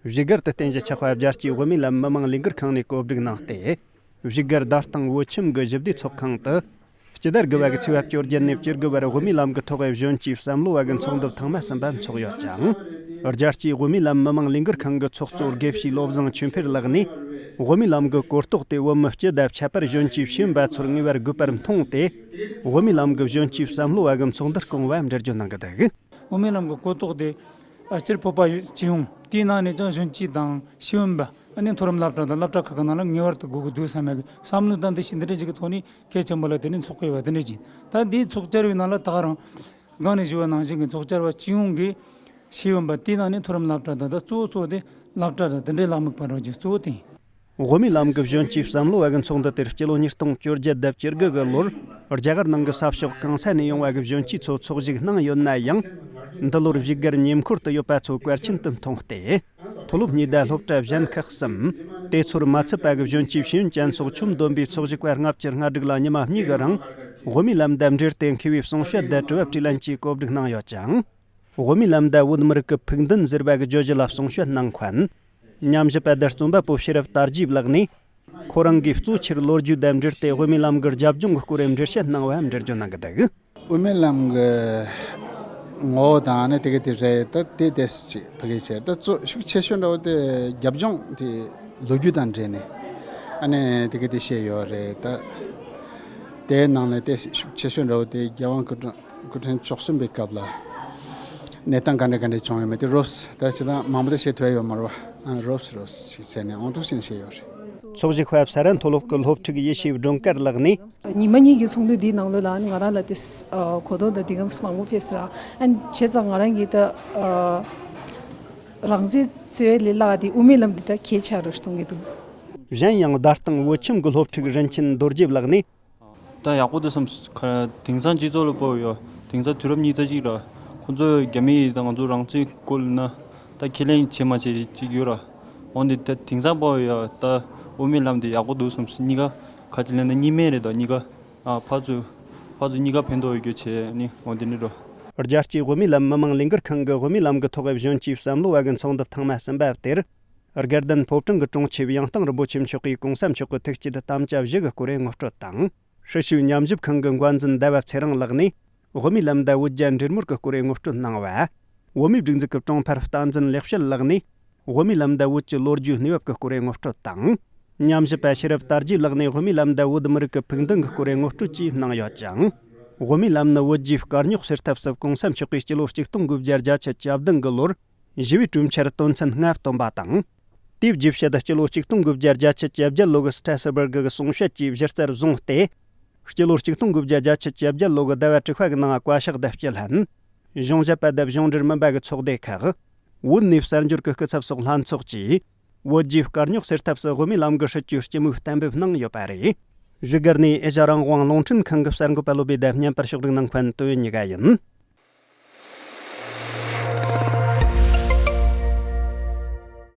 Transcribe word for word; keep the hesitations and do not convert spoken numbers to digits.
བཞུགས་སྒར་དུ་རྟེན་གཞི་ཆགས་པ་རྒྱལ་སྤྱིའི་དབུ་མའི་ལམ་མི་མང་ལས་འགུལ་ཁང་ནས་གོ་སྒྲིག་གནང་སྟེ། བཞུགས་སྒར་རྡ་སྟེང་བོད་ཁྱིམ་གྱི་ཞི་བདེའི་ཚོགས་ཁང་དུ། སྤྱི་ཟླ་དགུ་པ་གི་ཚེས་པ་བཅོ་བརྒྱད་ནས་བཅུ་དགུ་བར་དབུ་མའི་ལམ་གྱི་ཐོག་གི་གཞོན་སྐྱེས་བསམ་བློ་བ་གི་ཚོགས་འདུ་ཐེངས་མ་གསུམ་པ་འཚོགས་ཡོད་ཅིང་། རྒྱལ་སྤྱིའི་དབུ་མའི་ལམ་མི་མང་ལས་འགུལ་ཁང་གི་ཚོགས་གཙོ་དགེ་བཤེས་བློ་བཟང་ཆོས་འཕེལ་ལགས་ནས། དབུ་མའི་ལམ་གྱི་གོ་རྟོགས་དེ་བོད་མི་སྤྱི་དང་ཁྱད་པར་གཞོན་སྐྱེས་ཤེས་ཡོན་པ་ཚོར་ངེས་པར་དགོས་པར་མཐོང་སྟེ། དབུ་མའི་ལམ་གྱི་གཞོན་སྐྱེས་བསམ་བློ་བ་གི་ཚོགས་འདུར་བསྐོངས་པ་འགྲེལ་བརྗོད་གནང་གི་འདུག། དབུ་མའི་ལམ་གྱི་གོ་རྟོགས་དེ་ཨ་སྤྱིར་བོད་པ་ཡོད་སྤྱི་ཡོངས། དེའི་ནང་ནས་ཀྱང་གཞོན་སྐྱེས་དང་ཤེས་ཡོན་པ། ཨ་ནི་མཐོ་རིམ་སློབ་གྲྭ་དང་སློབ་གྲྭ་ཁག་གི་ནང་ལ་ངེས་པར་དུ་དགོས་ཀྱི་འདུག་བསམ་ཡག་གི་བསམ་བློ་དང་འདུ་ཤེས་འདི་འདྲ་ཞིག་གི་ཐོག་ནས་གལ་ཆེན་པོ་ལ་དེ་ནས་འཚོགས་དགོས་པ་དེ་འདྲ་ཅིག། ད་འདིའི་ཚོགས་བཅར་བའི་ནང་ལ་ད་ག་རང་སྒང་ནས་ཞུས་པ་ནང་བཞིན་གྱི་ཚོགས་བཅར་བ་སྤྱི་ཡོངས་ཀྱི་ཤེས་ཡོན་པ། དེའི་ནང་ནས་མཐོ་རིམ་སློབ་གྲྭ་དང་། ད་གཙོ་བོ་གཙོ་བོ་དེ་སློབ་གྲྭ་དང་དེ་འདྲའི་ལྷག་དམིགས་པ་འདྲ་ཅིག་གཙོ་བོ་དེ་ཡིན། དབུ་མའི་ལམ་གྱི་གཞོན་སྐྱེས་བསམ་བློ་བ་གི་ཚོགས་འདུ་དེར་སྤྱི་ལོ་ཉིས་སྟོང་བཅོ་བརྒྱད་དང་བཅུ་དགུ་གི་ལོར་རྒྱ་གར་ནང་གི་ས་ཕྱོགས་གང་ས་ནས་ཡོང་བ་གི་གཞོན་སྐྱེས་ཚོ་ཚོགས་ཞུགས་གནང་ཡོད་ན་ཡང་། འདི་ལོར་བཞུགས་སྒར་ཉེ་འཁོར་དུ་ཡོད་པ་ཚོ་བཀའ་ཆེན་དུ་མཐོང་སྟེ། མཐོ་སློབ་གཉིས་དང་སློབ་གྲྭ་གཞན་ཁག་གསུམ། དེ་ཚོར་མ་ཚུད་པ་གི་གཞོན་སྐྱེས་ཤེས་ཡོན་ཅན་སོགས་ཆོམ་བསྡོམས་པའི་ཚོགས་ཞུགས་པ་ལྔ་བཅུ་ང་དྲུག་ལ་ཉི་མ་གཉིས་གི་རིང་། དབུ་མའི་ལམ་དང་འབྲེལ་ཏེ་མཁས་པའི་གསུང་བཤད་དང་དྲི་བ་དྲིས་ལན་བཅས་གོ་སྒྲིག་གནང་ཡོད་ཅིང་། དབུ་མའི་ལམ་དང་བོད་མི་རིགས་ཀྱི་ཕུགས་འདུན་ཟེར་བ་གི་བརྗོད་གཞི་ལ་གསུང་བཤད་གནང་མཁན། ཉམས་ཞིབ་པ་དང་རྩོམ་པ་པོ་ཤེས་རབ་དར་རྒྱས་ལགས་ནས། ཁོ་རང་གིས་གཙོ་ཆེར་ལོ་རྒྱུས་དང་འབྲེལ་ཏེ་དབུ་མའི་ལམ་གྱི་རྒྱབ་ལྗོངས་ཀྱི་སྐོར་འགྲེལ་བཤད་གནང་བ་འགྲེལ་བརྗོད་གནང་གི་འདུག། དབུ་མའི་ལམ་གྱི་ངོ་བོ་དང་ནི་དེ་ག་དེ་རེད། ད་དེ་དེ་ཅིག་ཕ་གི་བྱས། ད་གཙོ་ཤུགས་ཆེ་ཤོས་འདྲ་བོ་དེ་རྒྱབ་ལྗོངས་དེ་ལོ་རྒྱུས་དང་འབྲེལ་ནས་ཨ་ནི་དེ་ག་དེ་བཤད་ཡོད་རེད། ད་དེའི་ནང་ནས་དེ་ཤུགས་ཆེ་ཤོས་འདྲ་བོ་དེ་རྒྱལ་དབང་སྐུ་ཕྲེང་སྐུ་ཕྲེང་བཅུ་གསུམ་པའི་སྐབས་ལ་གནས་སྟངས་ག་འདྲ་ག་འདྲ་བྱུང་ཡོད་མེད་དེ་རོབ་ཙམ། ད་ཅི་ལྟར་མང་པོ་དེ་བཤད་ཐུབ་ཡ་ཡོད་མ་རེད་བ། ཨ་རོབ་ཙམ་རོབ་ཙམ་ཞིག་བྱས་ནས་ཨང་དྲུག་ཞིག་ནས་བཤད་ཡོད་རེད། ཚོགས་ཞུགས་པ་སེ་ར་མཐོ་སློབ་ཀྱི་སློབ་ཕྲུག་ཡེ་ཤེས་སྒྲོལ་དཀར་ལགས་ནས། ཉི་མ་གཉིས་ཀྱི་ཚོགས་འདུ་འདིའི་ནང་ལོགས་ལ་ང་རང་ལ་དེ་གོ་རྟོགས་དང་འདི་ག་མང་པོ་ཕེབས་སོང་། ཨ་ནི་བྱས་ཙང་ང་རང་གིས་ད་རང་བཙན་རྩོད་ལས་སླ་བ་དེ་དབུ་མའི་ལམ་འདི་ད་གལ་ཆེ་རུ་གཏོང་གི་འདུག། གཞན་ཡང་རྡ་སྟེང་བོད་ཁྱིམ་གྱི་སློབ་ཕྲུག་རིན་ཆེན་རྡོ་རྗེ་ལགས་ནས། ད་ཡག་པོ་འདུག་བསམ། ཁ་དེང་སང་སྤྱི་ཚོགས་ལ་སྤོ་ཡོད། དེང་སང་དུས་རབས་གཉིས་ཚ་གཅིག་ར། ཁོང་ཚོ་རྒྱ་མི་དང་ང་ཚོ་རང་བཙན་སྐོར་ལ་ན་ད་ཁས་ལེན་བྱེད་མ་བྱེད་ཅིག་ཡོད་ར། འོན་ཏེ་ད་དེང་སང་སྤོ་ཡོད། ད་དབུ་མའི་ལམ་དེ་ཡག་པོ་འདུག་བསམ། གཉིས་ཀ་ཁ་ཅིག་ལེན་ན་གཉིས་སྨན་རེད། ད་གཉིས་ཀ་ཨ་ཕར་ཚུར་ཕར་ཚུར་གཉིས་ཀ་ཕན་ཐོགས་ཡོད་རྒྱུ་བྱས་ནི་འོན་ཏེ་ནི་རོ། རྒྱལ་སྤྱིའི་དབུ་མའི་ལམ་མི་མང་ལས་འགུལ་ཁང་གི་དབུ་མའི་ལམ་གྱི་ཐོག་གི་གཞོན་སྐྱེས་བསམ་བློ་བ་གི་ཚོགས་འདུ་ཐེངས་མ་གསུམ་པ་དེར། དགའ་ལྡན་ཕོ་བྲང་གི་དྲུང་ཆེ་ཡང་སྟེང་རིན་པོ་ཆེ་མཆོག་གིས་གོང་ས་མཆོག་གི་ཐུགས་བསྐྱེད་དམ་བཅའ་བཞི་གི་སྐོར་ངོ་སྤྲོད་དང་། ཧྲི་ཤུའི་ཉམས་ཞིབ་ཁང་གི་འགོ་འཛིན་ཟླ་བ་ཚེ་རིང་ལགས་ནས། དབུ་མའི་ལམ་དང་བོད་རྒྱ་འབྲེལ་མོལ་གྱི་སྐོར་ངོ་སྤྲོད་གནང་བ། བོད་མིའི་སྒྲིག་འཛུགས་ཀྱི་དྲུང་འཕར་བསྟན་འཛིན་ལེགས་བཤད་ལགས་ནས། དབུ་མའི་ལམ་དང་བོད་ཀྱི་ལོ་རྒྱུས་གནས་བབ་ཀྱི་སྐོར་ངོ་སྤྲོད་དང་། ཉམས་ཞིབ་པ་ཤེས་རབ་དར་རྒྱས་ལགས་ནས་དབུ་མའི་ལམ་དང་བོད་མི་རིགས་ཀྱི་ཕུགས་འདུན་གྱི་སྐོར་ངོ་སྤྲོད་བཅས་གནང་ཡོད་ཅིང་། དབུ་མའི་ལམ་ནི་བོད་རྒྱའི་དཀའ་རྙོག་སེལ་ཐབས་སུ་གོང་ས་མཆོག་གིས་སྤྱི་ལོ་ཆིག་སྟོང་དགུ་བརྒྱ་བརྒྱད་ཅུ་གྱ་བདུན་གྱི་ལོར། ཞི་བའི་གྲོས་འཆར་དོན་ཚན་ལྔ་བཏོན་པ་དང་། དེའི་རྗེས་ཕྱེད་དུ་སྤྱི་ལོ་ཆིག་སྟོང་དགུ་བརྒྱ་བརྒྱད་ཅུ་གྱ་བརྒྱད་ལོ་གི་སི་ཊ་སི་སྦུར་གི་གསུང་བཤད་ཀྱི་གཞི་རྩར་བཟུང་སྟེ། སྤྱི་ལོ་ཆིག་སྟོང་དགུ་བརྒྱ་བརྒྱད་ཅུ་གྱ་བརྒྱད་ལོ་གི་ཟླ་བ་དྲུག་པ་གི་ནང་བཀའ་ཤག་ཏུ་སྤྱི་ལྷན། གཞུང་ཞབས་པ་དང་གཞུང་འབྲེལ་མིན་པ་གི་ཚོགས་སྡེ་ཁག་བོད་ནས་གསར་འབྱོར་གྱི་སྐུ་ཚབ་སོགས་ལྷན་ཚོགས་ཀྱིས། བོད་རྒྱའི་དཀའ་རྙོག་སེལ་ཐབས་སུ་དབུ་མའི་ལམ་གྱི་སྲིད་བྱུས་སྤྱི་མོས་གཏན་འབེབས་གནང་ཡོད་པ་རེད། བཞུགས་སྒར་ནས་ཨེ་ཤ་རང་དབང་རླུང་འཕྲིན་ཁང་གི་གསར་འགོད་པ་བློ་བྷེ་དང་བརྙན་པར་ཕྱོགས་སྒྲིག་གནང་མཁན་ཏོ་ཡོན་གཉིས་ཀ་ཡིན།